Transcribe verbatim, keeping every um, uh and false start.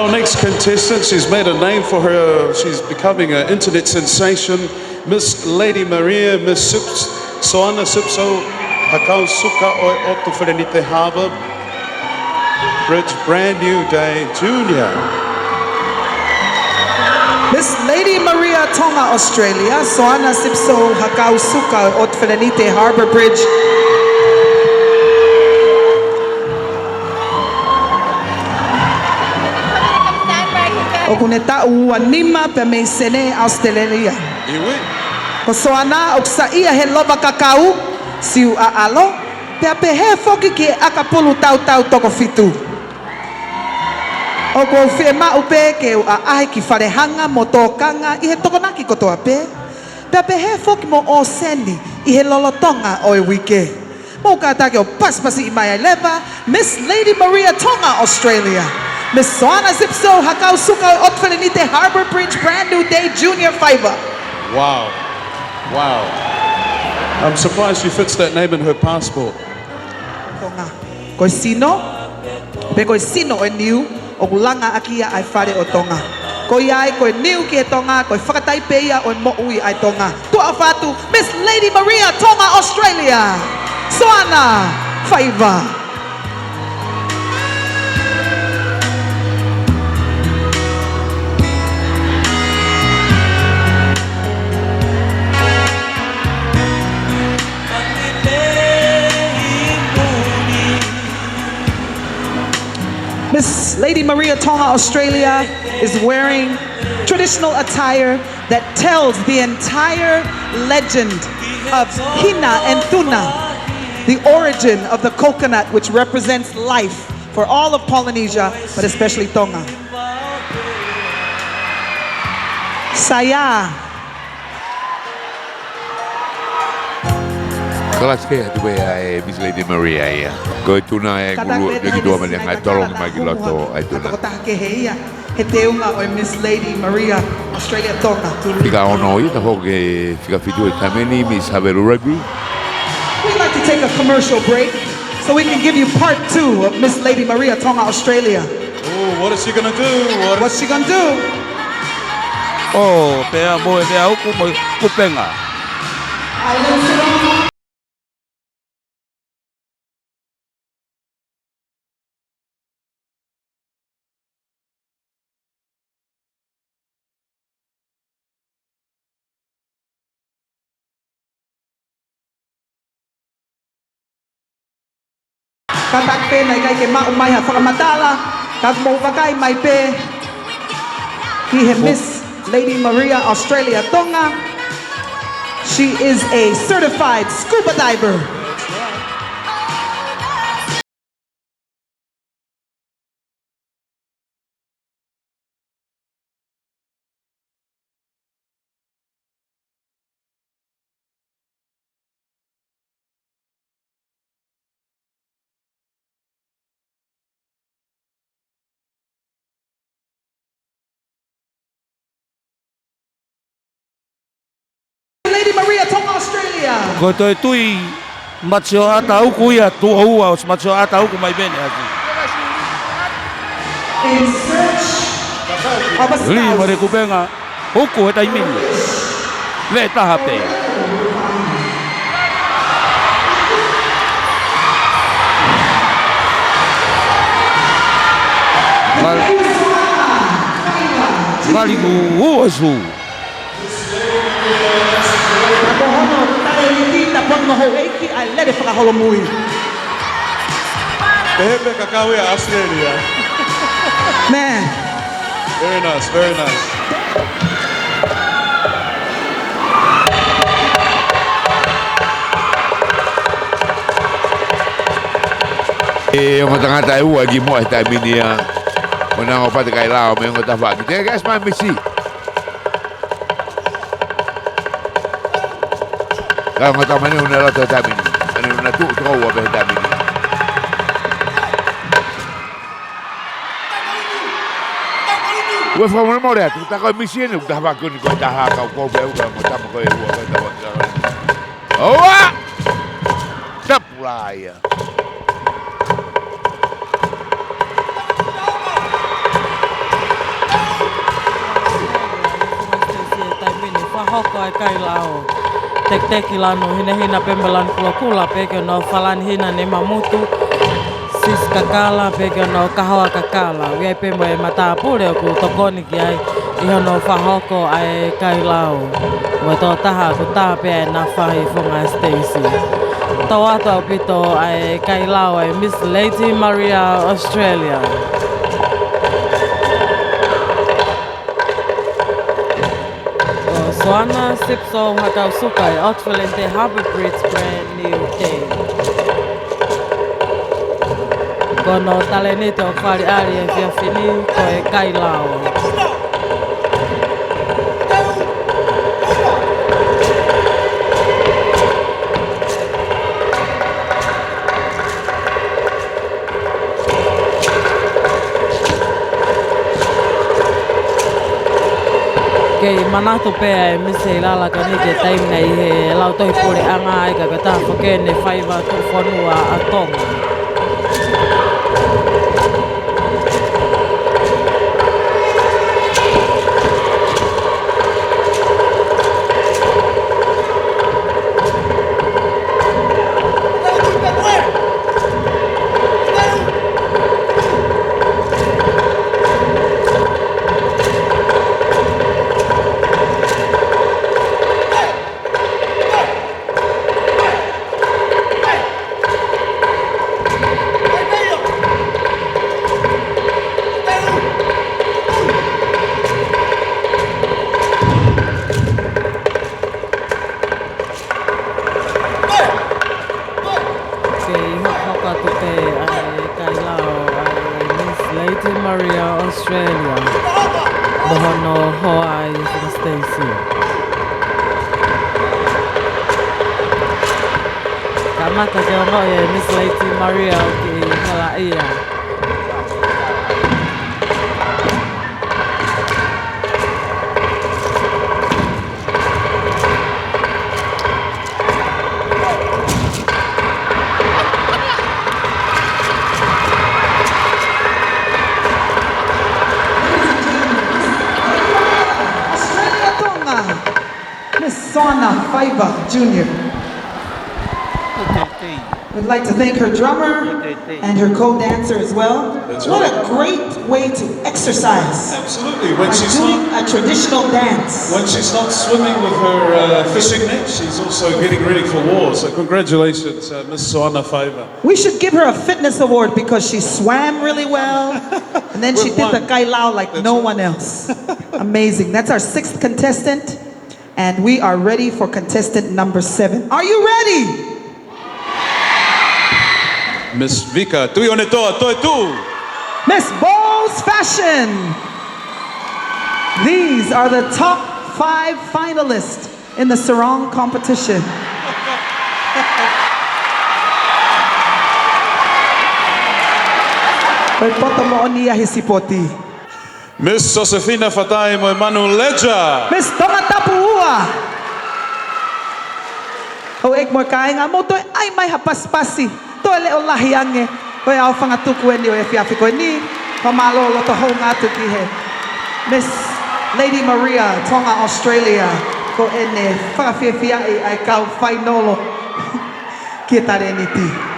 Our next contestant, she's made a name for her, she's becoming an internet sensation, Miss Lady Maria, Miss Sips-, Soana Sipso Hakausuka ʻo e ʻOtu Felenite Harbour Bridge, Brand New Day Junior. Miss Lady Maria Tonga Australia, Soana Sipso Hakausuka ʻo e ʻOtu Felenite Harbour Bridge. ʻOku ne taʻu ua nima pea mei Senē, ʻAositelēlia. Iwi. Ko Soana ʻoku saiʻia he lova kakau, siu ʻaʻalo, pea pehē foki ki he ʻakapulu tautau toko fitu. ʻOku ou fiemaʻu pē ke u ʻaʻahi ki Falehanga mo Tokanga ʻi he Tokonaki kotoa pē. Pea pehē foki mo ʻōseni ʻi he lolotonga ʻo e uike. Mou kātaki ʻo pasipasiʻi mai ai leva, Miss Lady Maria Tonga Australia. Miss Soana Sipso Hakausuka ʻo e ʻOtu Felenite Harbour Bridge Brand New Day Junior Faiva. Wow. Wow. I'm surprised she fits that name in her passport. Tonga. Ko e sino, pe ko e sino ʻo e niu, ʻoku langa ʻaki ia ʻa e fale ʻo Tonga. Ko ia ai ko e niu ki he Tonga, ko e fakataipe ia ʻo e moʻui ʻa e Tonga. Tuʻa ʻofa atu, Miss Lady Maria Tonga Australia. Soana Faiva. Miss Lady Maria Tonga Australia is wearing traditional attire that tells the entire legend of Hina and Tuna, the origin of the coconut, which represents life for all of Polynesia, but especially Tonga. Saia. Kalasi ke atu pē ʻa e Miss Lady Maria ia. Ko e tuna e kulu, kātaki pē ki tuʻa mai, ngaahi tolongi mai ki loto ʻa e tuna. Kātaki pē ki he teunga ʻo e Miss Lady Maria Australia Tonga. Fika ono ia, tafoki fika fitu ʻi he taimi ni, Miss Havelu Rugby. We'd like to take a commercial break so we can give you part two of Miss Lady Maria Tonga Australia. Ooh, what is she gonna do? What is she gonna do? ʻO, pea mo e, pea uku mo e kupenga. Kātaki pē naʻe ʻikai ke maʻu mai ha fakamatala, ka mou vakai mai pē ki he Miss Lady Maria Australia Tonga. She is a certified scuba diver. Lady Maria Tonga Australia. Ko e toʻutui mate sioʻata uku ia, tuʻo ua ʻo e mate sioʻata uku mai pē ʻeni ʻaki. In search of a spouse. Lī mai e kupenga, uku he taimi ni. Lē taha pē. Ngali, ngali ku uosu. Ko hono talēniti, tapu ange mo houʻeiki, ʻa e lele fakaholomui. Pehē pē kakau ia ʻAositelēlia. Man. Very nice, very nice. E ongo tangata ʻe ua ki muʻa he taimi ni ia. ʻO nau pate kai lao mei he ongo tafaʻaki. Take a smile, Missy. Ka ongo tama ni ʻoku ne loto he taimi ni. ʻOku ne tuʻu toko ua pē he taimi ni. Ua fakamolemole atu, tā ko e Misi eni, ʻoku taha vaku ni ko e taha kau kau pē, ʻoku ongo tama ko e ua, ko e taha vaku ni. ʻOua! Tapu lā ia. Hoko ʻa e Kailao. Tekiteki Lanu Hinehina pē mo Lanu Kulokula pea ki hono Falani Hina Nemamutu. Sisi Kakala pea ki hono Kahoa Kakala. ʻOku ʻi ai pē mo e matāpule ʻoku tokoni ki ai ʻi hono fakahoko ʻa e Kailao. Mo e tokotaha ʻoku tā pē ʻa e nafa ʻi Fofonga Stacy. Tau atu ʻaupito ʻa e Kailao ʻa e Miss Lady Maria Australia. Ko Soana Sipso Hakausuka ʻi Oakland Harbour Bridge, Brand New Day. Ko hono talēniti ʻoku fāʻeleʻi ʻi he efiafi ni ko e Kailao. Kei manatu pē ʻa e Miss ʻi lalo ko eni ki he taimi ni he lautohi puleʻanga ai ka ko e taha foki eni faiva tuʻufonua ʻa Tonga. Kei hokohoko atu pē ʻa e Kailao ʻa e Miss Lady Maria Australia. Mo hono hoa ʻi Fofonga Stacy. Kamata ke ongoʻi ʻe Miss Lady Maria ʻoku kei halaʻia. Australia Tonga, Miss Soana Faiva Junior. We'd like to thank her drummer and her co-dancer as well. That's right. What a great way to exercise. Absolutely. When she's doing a traditional dance. When she's not swimming with her, uh, fishing net, she's also getting ready for war. So congratulations, uh, Miss Soana Faiva. We should give her a fitness award because she swam really well. And then she did the Kailao like no one else. Amazing. That's our sixth contestant. And we are ready for contestant number seven. Are you ready? Miss Vika Tuʻiʻonetoa Toetuʻu. Miss Bowles Fashion. These are the top five finalists in the sarong competition. Ko e poto moʻoni ia he sipoti. Miss Josefina Fatai mo e Manu Ledger. Miss Tongatapu ua. Houʻeiki mo e kāinga, mou toe ʻai mai ha pasipasi. Toe leʻo lahi ange. Ko e ʻaofangatuku eni ʻo e efiafi ko eni. Fakamālō loto houngaʻia atu ki he Miss Lady Maria Tonga Australia. Ko ʻene fakafiefiaʻi ʻa e kau fainolo ki he talēniti.